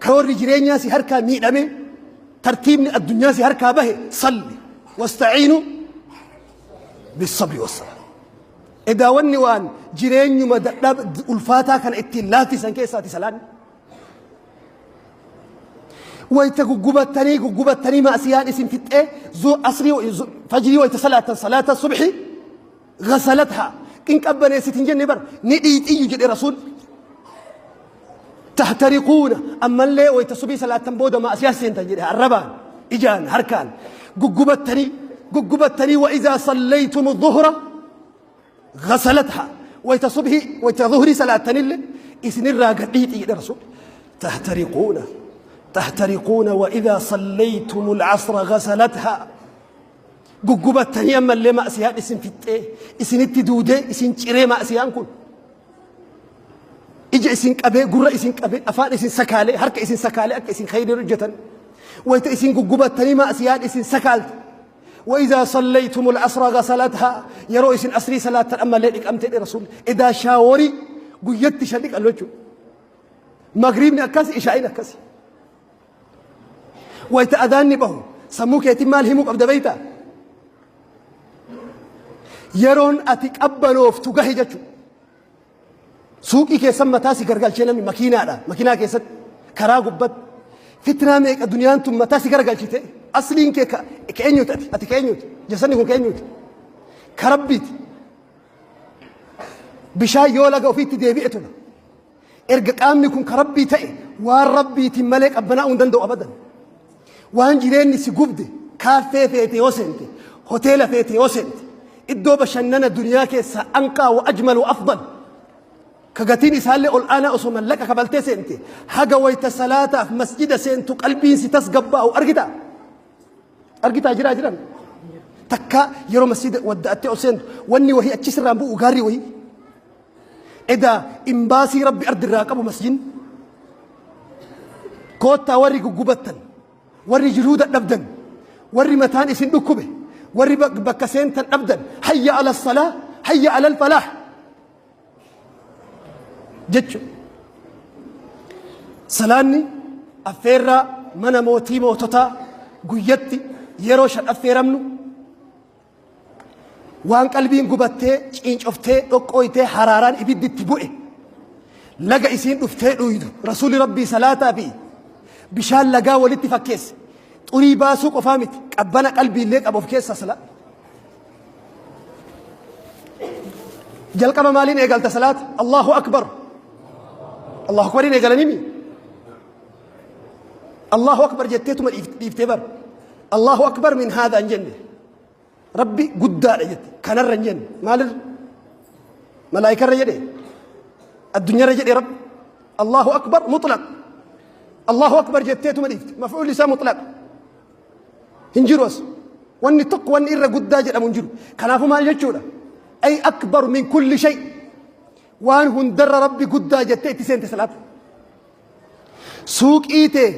Karoorri jireenyaa si harkaa miidhame, tartiibni addunyaa si harkaa bahe, salli wasta'iinu bisabri wassalaa. Edaa wanni waan jireenyuma dadhab ulfaataa kana ittiin laaffisan keessaati salaanni. Wayta guggubattanii guggubattanii ma'asiyaan isin fixxee asrii fajrii wayta salaattan salaata subhi ghasalatha in qabbaneessit hin jenne bar ni dhiixiyyu jedhe rasuul. Tahtariquuna ammallee wayta subii salaattan booda ma'asiyaa seentan jedhe arrabaan ijaan harkaan guggubattanii guggubattanii wa izaa sallaytumu dhuhra ghasalatha wayta subhii wayta dhuhrii salaattanillee isinirraa gadhiixi jedhe rasuul. Tahtariquuna tahtariquuna wa izaa sallaytumu al'asra ghasalatha guggubattanii ammallee ma'asiyaan isin fixxee isinitti duudee isin ciree ma'asiyaan kun ija isin qabee gurra isin qabee afaan isin sakaalee harka isin sakaalee akka isin khayrii hojjetan wayta isin guggubattanii ma'asiyaan isin sakaalte. وإذا صليتم العصر غسلتها yeroo isin asrii salaattan ammallee dhiqamte jedhe rasuulli. Edaa shaaworii guyyatti shan dhiqannu jechuudha. Magriibni akkasi, ishaa'iin akkasi. Wayta adaanni bahu sammuu keetiin maal himuu qabda beektaa? Yeroon ati qabbanooftu gahe jechuudha. Suuqii keessan mataa si gargalchee namni makiinaadha. Makiinaa keessatti karaa gubbatti fitnaa meeqa duniyaan tun mataa si gargalchite asliin kee ka eenyuti ati ati ka eenyuti jasanni kun ka eenyuti ka rabbiiti. Bishaan yoo laga ofiitti deebi'e tola. Erga qaamni kun ka rabbii ta'e waan rabbiitiin malee qabbanaa'uu hin danda'u abadan. Waan jireenyi si gubde kaaffee feete yoo seente, hoteela feete yoo seente, iddoo bashannana duniyaa keessaa anqaa wa ajmal wa afdal ka gatiin isaallee ol aanaa osoo mallaqa kabaltee seente haga wayta salaataaf masjida seentu qalbiin si tasgabbaa'u argita. Argitaa jiraa jiran. Takka yeroo masjida wadda'attee ol seentu wanni wahii achi sirraan bu'u gaarri wahii. Edaa imbaasii rabbi ardirraa qabu masjidni. Koottaa warri guggubattan, warri jiruu dadhabdan, warri mataan isin dhukkube, warri bakka seentan dhabdan, hayya ala salaa, hayya ala falaah jechu. Salaanni affeerraa mana mootii moototaa guyyatti yeroo shan affeeramnu Waan qalbiin gubattee, ciincoftee, dhoqqooytee, haraaraan ibiddi itti bu'e. Laga isiin dhuftee dhuydu. Rasuulli Rabbii salaataa fi bishaan lagaa walitti fakkeesse. Xurii baasuu qofaa miti. Qabbana qalbiillee qaba of keessaa salaat. Jalqaba maaliin eegalta salaata? Allahu Akbar. Allahu Akbariin eegalanimi. Allahu Akbar jetteetuma dhiiftee bar. Allahu Akbar min haadha hin jenne. Rabbi guddaadha jette. Kanarra hin jenne. Maalirra? Malaayikarra jedhe. Addunyaarra jedhe Rabbi. Allahu Akbar mutlaq. Allahu Akbar jetteetuma dhiifte. Maf'uulli isaa mutlaq. Hin jiru as. Wanni tokko wanni irra guddaa jedhamu hin jiru. Kanaafuu maal jechuudha? Ay akbar min kulli shay. Waan hundarra Rabbi guddaa jettee itti seente salaata. Suuqii tee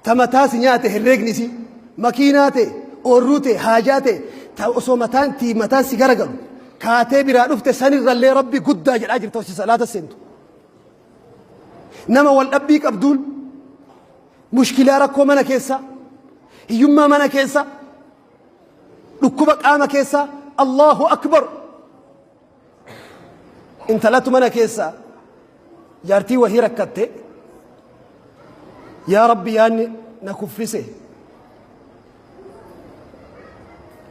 ta mataa si nyaate herreegni isii, makiinaa tee, oorruu tee, haajaa tee ta osoo mataan tii mataan si garagalu kaatee biraa dhufte sanirrallee Rabbi guddaa jedhaa jirta osoo salaata seentu. Nama wal dhabbii qabduun mushkilaa rakkoo mana keessaa, hiyyummaa mana keessaa, dhukkuba qaama keessaa Allahu Akbar. Intalatu mana keessa jaartii wahii rakkatte yaa rabbi yaanni na kuffise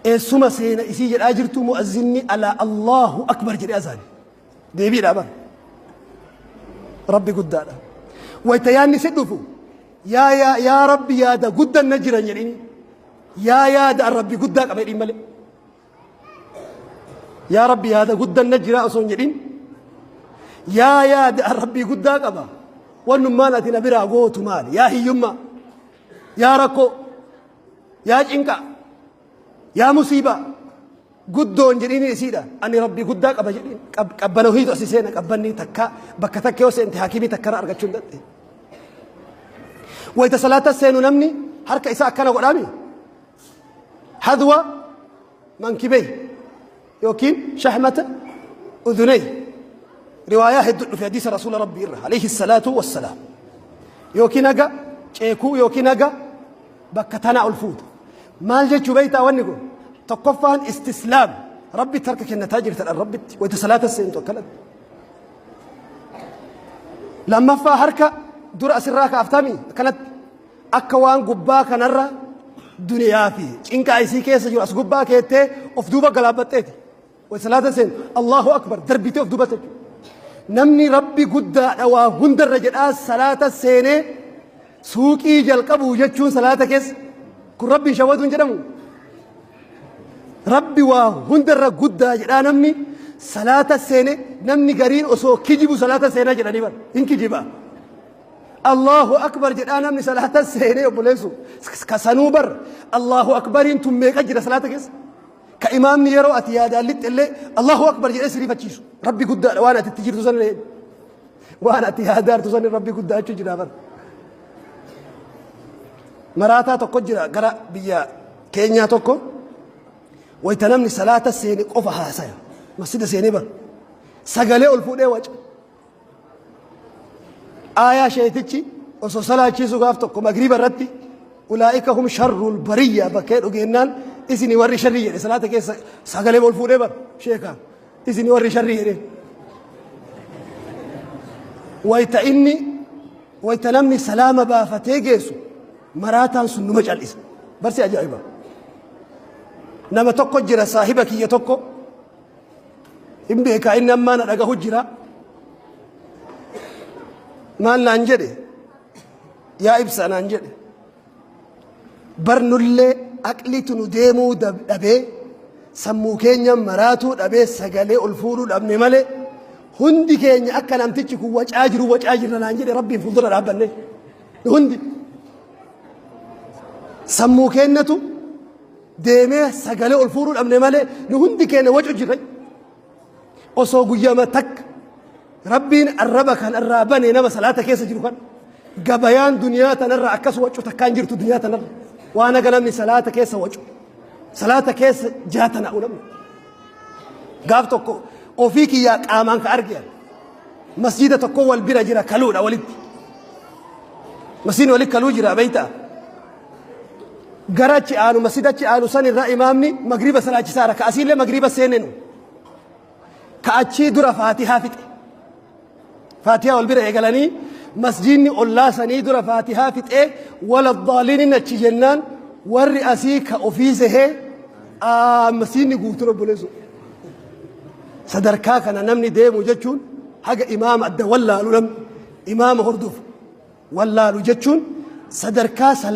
eessuma seena isii jedhaa jirtu mu'azzinni alaa Allahu akbar jedhee azaane deebiidha bar rabbi guddaadha wayta yaanni si dhufu yaa yaa yaa rabbi yaada guddan na jiran jedhini yaa yaada an rabbi guddaa qaba jedhin malee Yaa Rabbi yaada guddan na jiraa osoo hin jedhin yaa yaada an Rabbii guddaa qaba wannummaan ati na biraa gootu maali yaa hiyyummaa yaa rakkoo yaa cinqaa yaa musiibaa guddoon jedhini isiidha ani Rabbii guddaa qaba jedhin qabbana hohiitu asi seena qabbanni takka bakka takka yoo seente hakimii takkarra argachuu hin dandeenye. Wayita salaata seenu namni harka isaa akkana godhaami Hadwa mankibey yookiin shahmata uduney riwaayaa hedduu dhufe hadiisa rasuula rabbii irra alayhi salaatu wassalaam. Yookiin haga ceekuu yookiin haga bakka tanaa ol fuuta. Maal jechuu beektaa wanni kun? Tokkoffaan istislaam Rabbitti harka kennataa jirtadha Rabbitti wayita salaata seentu akkanatti. Lammaffaa harka dura asirraa kaaftamii akkanatti akka waan gubbaa kanarra duniyaa fi cinqaa isii keessa jiru as gubbaa keettee of duuba galaabbatteeti. Wayita salaata seentu Allahu akbar darbitee of duuba jechuudha. Namni Rabbi guddaadha waa hundarra jedhaa salaata seenee suuqii jalqabuu jechuun salaata keessa kun Rabbiin shawwatuu hin jedhamu. Rabbi waa hundarra guddaa jedhaa namni salaata seene namni gariin osoo kijibu salaata seenaa jedhanii bara hin kijiba. Allahu akbar jedhaa namni salaata seenee obboleessu kasanuu bar Allahu akbariin tun meeqa jira salaata keessa. Ka imaamni yeroo ati yaadaan lixxe illee Allahu akbar jedhee si rifachiisu. Rabbi guddaadha waan ati itti jirtu san illee. Waan ati yaadaartu san Rabbi guddaa jechuu jira bara. Maraataa tokko jira gara biyya keenyaa tokko wayita namni salaata seene qofa haasaya. Masjida seenee bara. Sagalee ol fuudhee waca. Aayaa sheetichi osoo salaachiisu gaaf tokko magriiba irratti ulaa'ika hum sharrul bariyya bakkee dhugeennaan isini warri sharrii jedhe salaata keessa sagalee ol fuudhee bar sheekaa isini warri sharrii jedhe. Wayita inni wayita namni salaama baafatee geessu maraataan sun numa cal'isa. Barsi ajaa'iba. Nama tokko jira saahiba kiyya tokko hin beekaa inni ammaa na dhagahu jira. Maal naan jedhe yaa ibsa naan jedhe barnullee aqlitu nu deemuu dhabee sammuu keenya maraatuu dhabee sagalee ol fuudhuu dhabne malee hundi keenya akka namtichi kun wacaa jiru wacaa jirra naan jedhe rabbiin fuuldura dhaabbanne hundi sammuu keenyatu deemee sagalee ol fuudhuu dhabne malee nu hundi keenya wacu jirra. Osoo guyyama takka rabbiin arraba kanarraa bane nama salaata keessa jiru kan gabayaan duniyaa tanarra akkas wacu takkaan jirtu duniyaa tanarra waan haga namni salaata keessa wacu salaata keessa jaatana namni gaaf tokko ofii kiyyaa qaamaan ka arge masjiida tokko wal bira jira kaluudha walitti masjiidni walitti kaluu jira beeytaa Gara achi aanu masjida achi aanu san irraa imaamni magriba salaachisaara ka asiillee magriba seenenu ka achii dura faatihaa fixe. Faatihaa wal bira eegalanii masjidni ollaa sanii dura faatihaa fixee wala daaliin achi jennaan warri asii ka ofii sehee masjidni guutuun obboleessu. Sadarkaa kana namni deemu jechuun haga imaama adda wallaalu namni imaama hordofu wallaalu jechuun sadarkaa salaa.